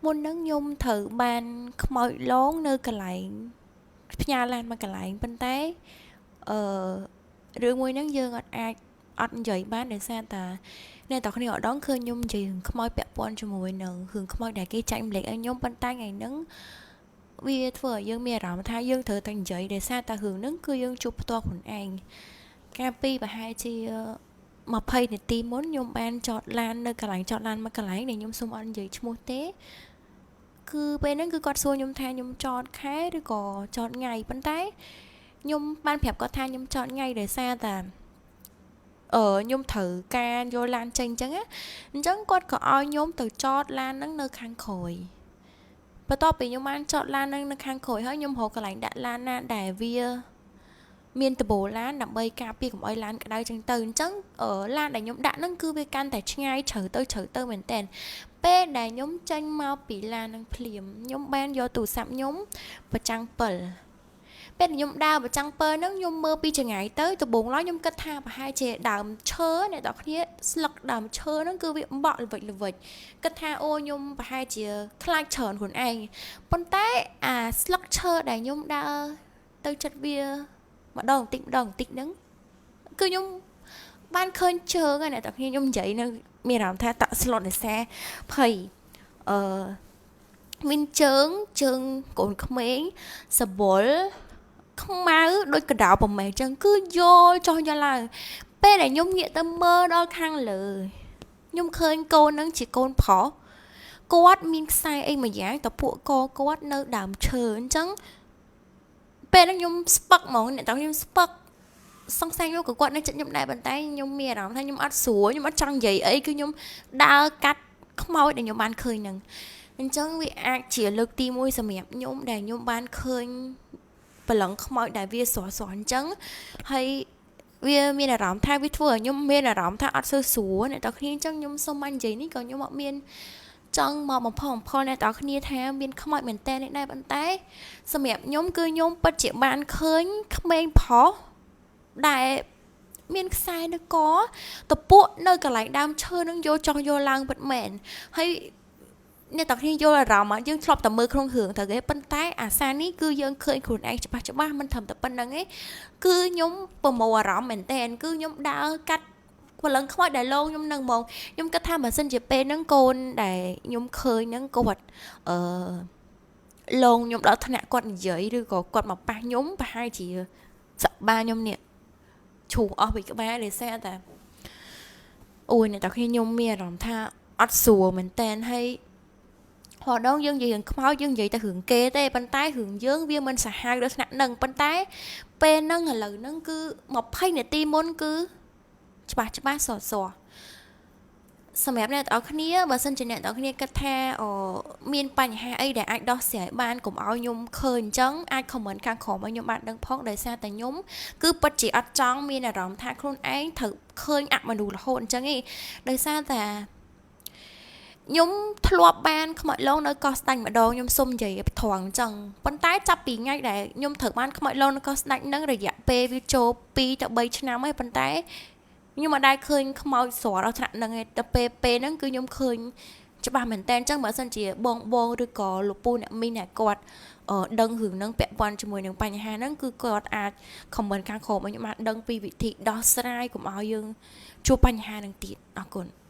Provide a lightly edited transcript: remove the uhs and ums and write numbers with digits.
មុនហ្នឹងខ្ញុំត្រូវបានខ្មោចលងនៅកន្លែងផ្ញើឡានមកកន្លែងប៉ុន្តែអឺរឿងមួយហ្នឹងយើងអត់អាចអត់និយាយបានដោយសារតាអ្នកទាំងគ្នាអត់ដឹងឃើញខ្ញុំនិយាយរឿងខ្មោចពាក់ព័ន្ធជាមួយនឹងរឿងខ្មោចដែលគេចែកម្លែកឲ្យខ្ញុំប៉ុន្តែថ្ងៃហ្នឹងវាធ្វើឲ្យយើងមានអារម្មណ៍ថាយើងត្រូវតែនិយាយដោយសារតែរឿងហ្នឹងគឺយើងជួបផ្ទាល់ខ្លួនឯងកាលពីប្រហែលជា20នាទីមុនខ្ញុំបានចតឡាននៅកន្លែងចតឡានមួយកន្លែងដែលខ្ញុំសូមអត់និយាយឈ្មោះទេគឺពេលហ្នឹងគឺគាត់សួរខ្ញុំថាខ្ញុំចតខែឬក៏ចតថ្ងៃប៉ុន្តែខ្ញុំបានប្រាប់គាត់ថាខ្ញុំចតថ្ងៃដោយសារតែខ្ញុំត្រូវការយកឡានចេញអញ្ចឹងណាអញ្ចឹងគាត់ក៏ឲ្យខ្ញុំទៅចតឡានហ្នឹងនៅខាងក្រោយបន្ទាប់ពីខ្ញុំបានចតឡានហ្នឹងនៅខាងក្រោយហើយខ្ញុំរកកន្លែងដាក់ឡានណាដែលវាមានដបូលឡានដើម្បីការពារកុំឲ្យឡានក្តៅចឹងទៅអញ្ចឹងឡានដែលខ្ញុំដាក់ហ្នឹងគឺវាកាន់តែឆ្ងាយជ្រៅទៅជ្រៅទៅមែនតើពេលដែលខ្ញុំចេញមកពីឡានហ្នឹងភ្លាមខ្ញុំបានយកទូរស័ព្ទខ្ញុំប្រចាំងពិលពេលខ្ញុំដើរប្រចាំងពើហ្នឹងខ្ញុំមើលពីចង្ងាយទៅដំបូងឡើយខ្ញុំគិតថាប្រហែលជាដើមឈើអ្នកនរគ្នាស្លឹកដើមឈើហ្នឹងគឺវាបក់ល្វិចល្វិចគិតថាអូខ្ញុំប្រហែលជាខ្លាចច្រើនខ្លួនឯងប៉ុន្តែអាស្លឹកឈើដែលខ្ញុំដើរទៅចិត្តវាម្ដងបន្តិចម្ដងបន្តិចហ្នឹងគឺខ្ញុំបានឃើញជើងហើយអ្នកទាំងគ្នាខ្ញុំនិយាយនៅមានអារម្មណ៍ថាតក់ស្លុតដោយសារភ័យអឺមានជើងជើងកូនក្មេងសបុលខ្មៅដូចកដោប្រមេះអញ្ចឹងគឺយល់ចុះយល់ឡើងពេលដែលខ្ញុំងាកទៅមើលដល់ខាងលើខ្ញុំឃើញកូនហ្នឹងជាកូនប្រុសគាត់មានខ្សែអីមួយយ៉ាងតពួកកគាត់នៅដើមឈើអញ្ចឹងពេលហ្នឹងខ្ញុំស្ពឹកហ្មងអ្នកទាំងខ្ញុំស្ពឹកសង្ស័យខ្ញុំក៏គាត់នៅចិត្តខ្ញុំដែរប៉ុន្តែខ្ញុំមានអារម្មណ៍ថាខ្ញុំអត់ស្រួលខ្ញុំអត់ចង់និយាយអីគឺខ្ញុំដើរកាត់ខ្មោចដែលខ្ញុំបានឃើញហ្នឹងអញ្ចឹងវាអាចជាលើកទី1សម្រាប់ខ្ញុំដែលខ្ញុំបានឃើញព្រលឹងខ្មោចដែលវាស្រស់ស្រស់អញ្ចឹងហើយវាមានអារម្មណ៍ថាវាធ្វើឲ្យខ្ញុំមានអារម្មណ៍ថាអត់សូវស្រួលអ្នកទាំងគ្នាអញ្ចឹងខ្ញុំសូមបាននិយាយនេះក៏ខ្ញុំអត់មានចង់មកបំផុសបំផុលអ្នកទាំងគ្នាថាមានខ្មោចមែនតើនេះដែរប៉ុន្តែសម្រាប់ខ្ញុំគឺខ្ញុំពិតជាបានឃើញក្មេងប្រុសដែលមានខ្សែនៅកតពួកនៅកន្លែងដើមឈើនឹងយកចង់យកឡើងពិតមែនហើយអ្នកទាំងគ្នាយល់អារម្មណ៍យើងធ្លាប់តែមើលក្នុងរឿងទៅគេប៉ុន្តែអាសានេះគឺយើងឃើញខ្លួនឯងច្បាស់ច្បាស់មិនត្រឹមតែប៉ុណ្្នឹងទេគឺខ្ញុំប្រមូលអារម្មណ៍មែនតើគឺខ្ញុំដើរកាត់ព្រលឹងខ្មោចដែលលងខ្ញុំនឹងហ្មងខ្ញុំគិតថាបើសិនជាពេលហ្នឹងកូនដែលខ្ញុំឃើញហ្នឹងគាត់អឺលងខ្ញុំដល់ថ្នាក់គាត់និយាយឬក៏គាត់មកប៉ះខ្ញុំប្រហែលជាសក្បាលខ្ញុំនេះឈូសអស់ពីក្បាលដោយសារតែអូយអ្នកទាំងគ្នាខ្ញុំមានអារម្មណ៍ថាអត់ស្រួលមែនតើហើយរាល់ដងយើងនិយាយរឿងខ្មោចយើងនិយាយតែរឿងគេទេប៉ុន្តែរឿងយើងវាមិនសាហាវដល់ថ្នាក់ហ្នឹងប៉ុន្តែពេលហ្នឹងឥឡូវហ្នឹងគឺ20នាទីមុនគឺច្បាស់ច្បាស់សសសម្រាប់អ្នកទាំងអស់គ្នាបើសិនជាអ្នកទាំងអស់គ្នាគិតថាមានបញ្ហាអីដែលអាចដោះស្រាយបានកុំឲ្យខ្ញុំឃើញអញ្ចឹងអាច comment ខាងក្រោមឲ្យខ្ញុំបានដឹងផងដោយសារតែខ្ញុំគឺពិតជាអត់ចង់មានអារម្មណ៍ថាខ្លួនឯងត្រូវឃើញអមនុស្សរហូតអញ្ចឹងឯងដោយសារតែខ្ញុំធ្លាប់បានខ្មោចលងនៅកោះស្ដាច់ម្ដងខ្ញុំសុំនិយាយត្រង់អញ្ចឹងប៉ុន្តែចាប់ពីថ្ងៃដែលខ្ញុំត្រូវបានខ្មោចលងនៅកោះស្ដាច់ហ្នឹងរយៈពេលវាចូល2ទៅ3ឆ្នាំហើយប៉ុន្តែខ្ញុំមិនដែលឃើញខ្មោចស្រដល់ថ្នាក់ហ្នឹងឯងតែពេលពេលហ្នឹងគឺខ្ញុំឃើញច្បាស់មែនតើអញ្ចឹងបើសិនជាបងបងឬក៏លោកពូអ្នកមីងអ្នកគាត់ដឹងរឿងហ្នឹងពាក់ព័ន្ធជាមួយនឹងបញ្ហាហ្នឹងគឺគាត់អាច comment ខាងក្រោមឲ្យខ្ញុំបានដឹងពីវិធីដោះស្រាយកុំឲ្យយើងជួបបញ្ហាហ្នឹងទៀតអរគុណ។